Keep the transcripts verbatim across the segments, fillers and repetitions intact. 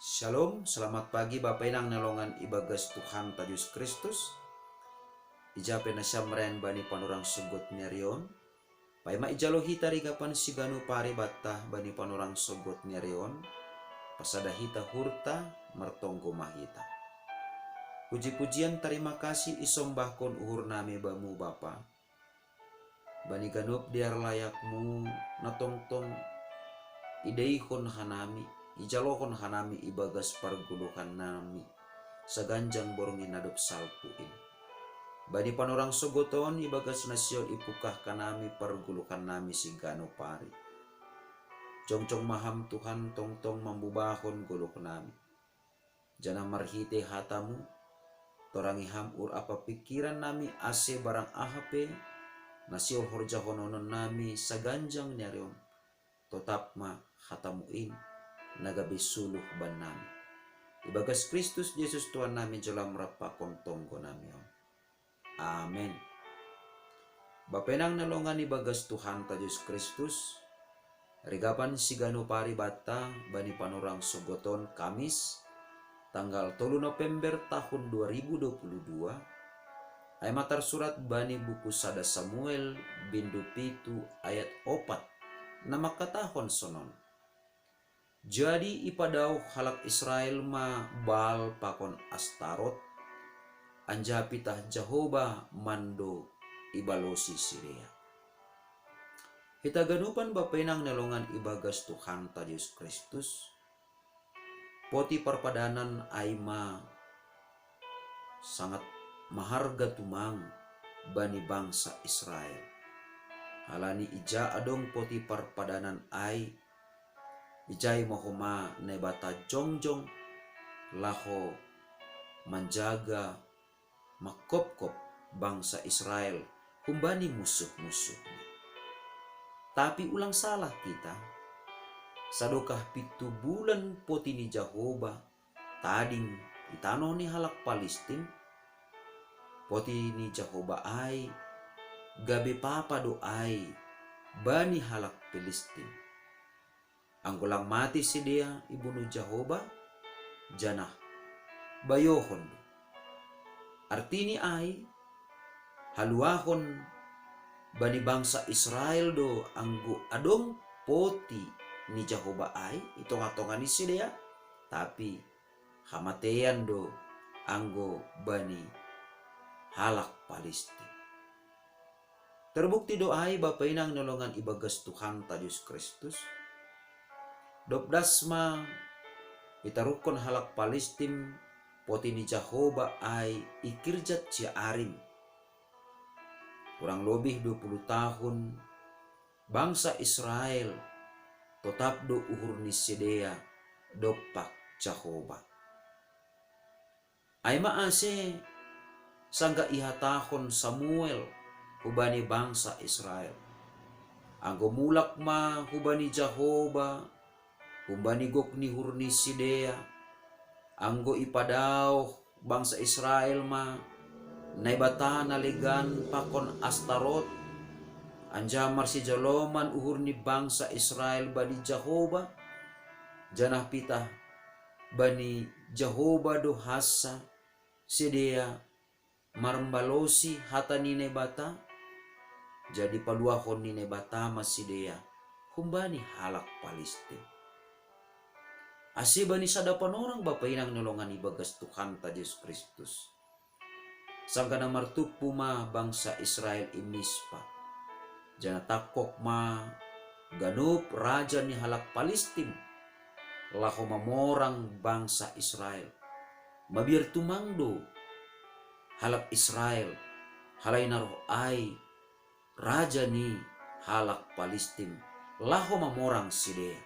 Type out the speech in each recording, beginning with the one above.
Shalom, selamat pagi Bapa Inang na longan ibagas Tuhan ta Jesus Kristus. Ija pe na siam rayan bani panorang sogot ni ari on. Paima ijalo hita rigapan siganup ari banta bani panorang sogot ni ari on. Pasada hita uhurta, martonggo ma hita. Puji-pujian, tarima kasih isombahkon uhur nami Bamu Bapa, bani ganup dear layakMu na tongtong ideihon hanami, ijalohon hanami ibagas pargoluhan nami saganjang borngin na dob salpu in. Bani panorang sogot on ibagas na sihol ipungkah hanami pargoluhan nami siganup ari. Jongjong ma Ham Tuhan tongtong mambubahon goluh nami. Janah marhitei hata-Mu, torangi Ham uhur ampa pingkiran nami, ase barang aha pe na sihol horjahon nami saganjang ni ari on, totap ma hata-Mu in na gabe suluh bannami. Ibagas Kristus Jesus Tuhan nami, jalo Ham rap pakon tonggo nami on. Amen. Bapa Inang na longan ibagas Tuhan ta Jesus Kristus, rigapan siganup ari banta bani panorang sogot on, Kamis, tanggal tolu November tahun dua ribu dua puluh dua, ai ma tarsurat bani buku sada Samuel bindu pitu ayat opat, na mangkatahon sonon: Jadi ipadaoh halak Israel ma Baal pakon Astarot, anjaha pitah Jahoba mando ibalosi sidea. Hita ganupan Bapa Inang na longan ibagas Tuhan ta Jesus Kristus, poti parpadanan ai ma sangat maharga tumang bani bangsa Israel. Halani ija adong poti parpadanan ai, ijai ma homa Naibata jongjong laho manjaga, mangkopkop bangsa Israel humbani munsuh-munsuhna. Tapi ulang salah hita, sadokah pitu bulan poti ni Jahoba tading i tanoh ni halak Palistim, poti ni Jahoba ai gabe papa do ai bani halak Palistim. Anggo lang mate sidea ibunuh Jahoba, janah bayohon do. Artini ai, haluahon bani bangsa Israel do anggo adong poti ni Jahoba ai i tongah-tongah ni sidea, tapi hamateian do anggo bani halak Palistim. Terbukti do ai Bapa Inang na longan ibagas Tuhan ta Jesus Kristus, dob das ma itaruhkon halak Palistim poti ni Jahoba ai i Kirjat Jearim. Kurang lobih dua puluh tahun bangsa Israel totap do uhur ni sidea dompak Jahoba. Ai ma ase sanggah ihatahon Samuel hubani bangsa Israel: Anggo mulak ma hubani Jahoba, humbani gok ni uhur ni sidea, anggo ipadaoh bangsa Israel ma naibata na legan pakon Astarot, anjaha marsijaloman uhur ni bangsa Israel bani Jahoba, janah pitah bani Jahoba do hansa sidea mambalosi hata ni Naibata, jadi paluahon ni Naibata ma sidea humbani halak Palistim. Ase bani sada panorang Bapa Inang na longan ibagas Tuhan ta Jesus Kristus, sanggah na martumpu ma bangsa Israel i Mispa, janah tangkog ma ganup raja ni halak Palistim laho mamorang bangsa Israel. Mabiar tumang do halak Israel, halani na roh ai raja ni halak Palistim laho mamorang sidea.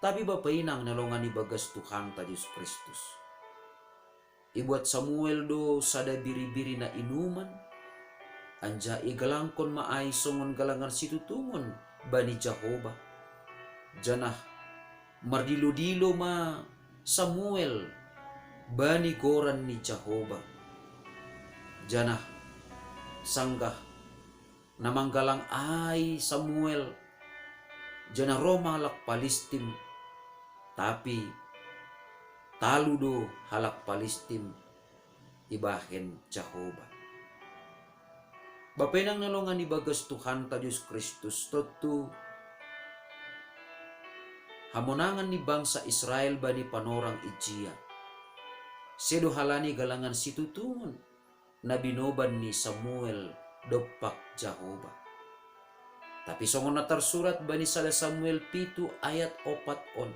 Tapi Bapa Inang na longan ibagas Tuhan ta Jesus Kristus, ibuat Samuel do sada biri-biri na inuman, anjaha igalangkon ma ai songon galangan situtungon bani Jahoba. Janah mardilo-dilo ma Samuel bani goran ni Jahoba. Janah sanggah na manggalang ai Samuel, janah roh ma halak Palistim, tapi talu do halak Palistim ibahen Jahoba. Bapa inang na longan ibagas Tuhanta Jesus Kristus, tontu hamonangan ni bangsa Israel bani panorang ijia, sedo halani galangan situtungon na binoban ni Samuel dompak Jahoba. Tapi songon na tarsurat bani sada Samuel pitu ayat opat on,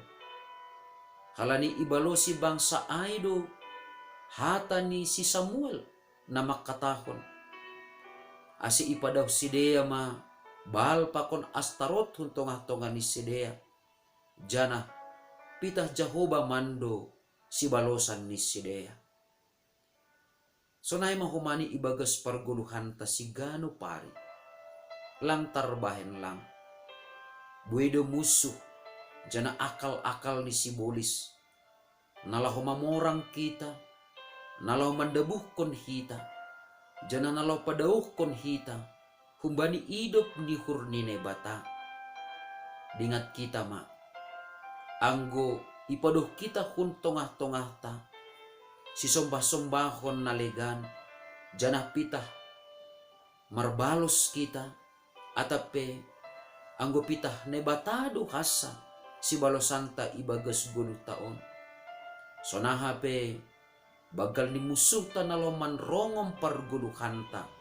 halani ibalosi bangsa ai do hata ni si Samuel na mangkatahon, ase ipadaoh sidea ma Baal pakon Astarot hun tongah-tongah ni sidea, janah pitah Jahoba mando sibalosan ni sidea. Sonai ma homani ibagas pargoluhanta siganup ari. Lang tarbahen lang. Buei do munsuh, janah akal-akal ni sibolis, na laho mamorang hita, na laho mandabuhkon hita, janah na laho padaohkon hita humbani idop ni uhur ni Naibata. Dingat hita ma, anggo ipadoh hita hun tongah-tongahta sisombah-sombahon na legan, janah pitah marbalos hita, atap pe anggo pitah Naibata do hansa sibalosanta ibagas goluhta on. Sonaha pe banggal ni munsuhta na laho manrongom pargoluhanta,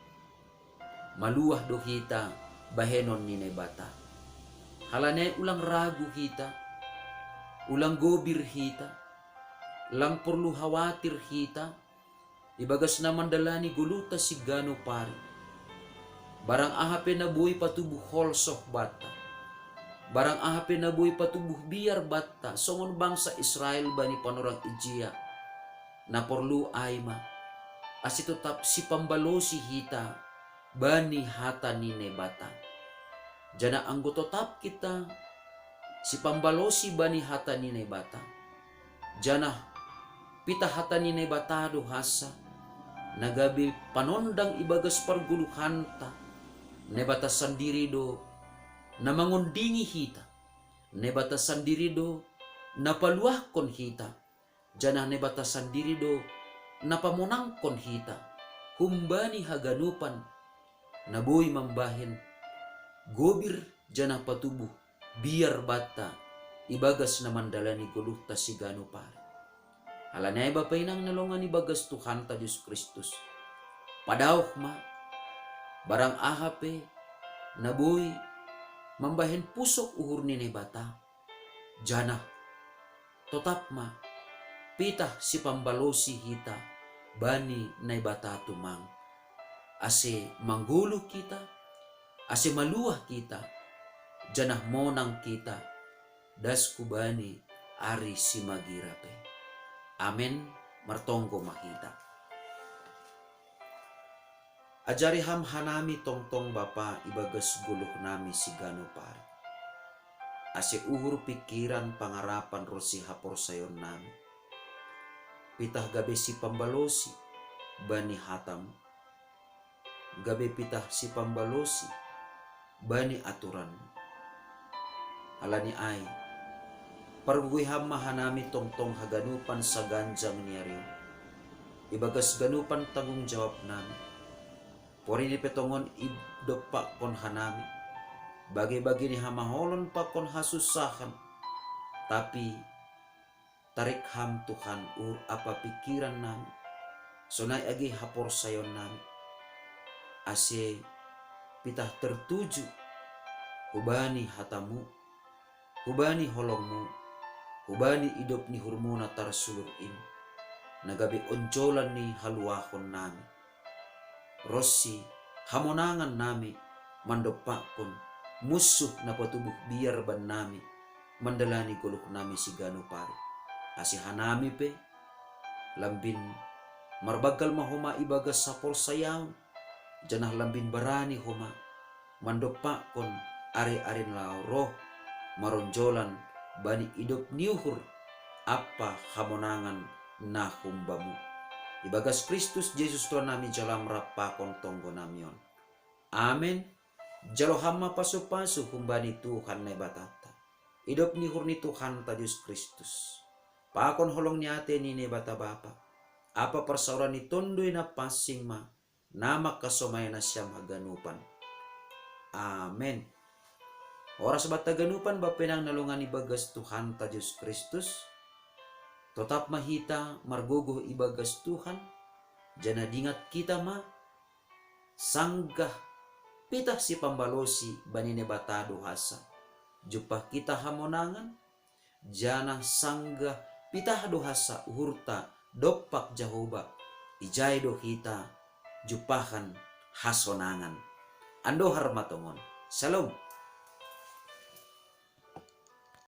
maluah do hita bahenon ni Naibata. Halani ai ulang ragu hita, ulang gobir hita, lang porlu hawatir hita, ibagas na mandalani goluhta siganup ari. Barang aha pe na boi patubuh holsoh banta, barang aha pe na boi patubuh biar banta, songon bangsa Israel bani panorang ijia, na porlu ai ma, ase totap sipambalosi hita bani hata ni Naibata. Janah anggo totap hita sipambalosi bani hata ni Naibata, janah pitah hata ni Naibata do hansa, na gabe panondang ibagas pargoluhanta. Naibata sandiri do na mangondingi hita, Naibata sandiri do na paluahkon hita, janah Naibata sandiri do na pamonangkon hita humbani haganupan na boi mambahen gobir janah patubuh biar banta ibagas na mandalani goluhta siganup ari. Halani ai bapa inang na longan ibagas Tuhanta Jesus Kristus, padaoh ma barang aha pe na boi mambahen pusok uhur ni Naibata, janah totap ma pitah sipambalosi hita bani Naibata tumang, ase manggoluh hita, ase maluah hita, janah monang hita das hubani ari simagira pe. Amen. Martonggo ma hita. Ajari Ham hanami tongtong Bapa ibagas goluhnami siganup ari, ase uhur, pingkiran, pangarapan ronsi haporsayaonnami, pitah gabe sipambalosi bani hatamu, gabe pitah sipambalosi bani aturanmu. Halani ai, pargogoi Ham ma hanami tongtong haganupan saganjang ni ari on, ibagas ganupan tanggung jawabnami. Porini pe tongon idompakkon hanami bage-bage ni hamaolon pakon hasunsahan, tapi tarik Ham Tuhan uhur ampa pingkirannami, sonai age haporsayaonnami, ase pitah tertuju hubani hatamu, hubani holongmu, hubani idop ni uhurmu na tarsulur in, na gabe onjolan ni haluahonnami ronsi hamonangannami mandompakkon munsuh na patubuh biar bannami mandalani goluhnami siganup ari. Ase hanami pe lambin marbanggal ma homa ibagas haporsayaon, janah lambin barani homa mandompakkon ari-ari na laho roh maronjolan bani idop ni uhur ampa hamonangan na humbamu. Ibagas Kristus Jesus Tuhannami, jalo Ham rap pakon tonggonami on. Amen. Jalo Ham ma pasu-pasu humbani Tuhan Naibatanta, idop ni uhur ni Tuhanta Jesus Kristus, Pakon holong ni ate ni Naibata Bapa, apa parsaoran ni Tonduy Napansing ma, na mangkasomay nasiam haganupan. Amen. Horas banta haganupan bapa inang na longan ibagas Tuhanta Jesus Kristus. Totap ma hita margogoh ibagas Tuhan, janah dingat hita ma, sanggah pitah sipambalosi bani Naibata do hasa, jumpah hita hamonangan, janah sanggah pitah do hasa uhurta dompak Jahowa, ijai do hita jumpahan hasonangan. Andohar ma tongon. Shalom.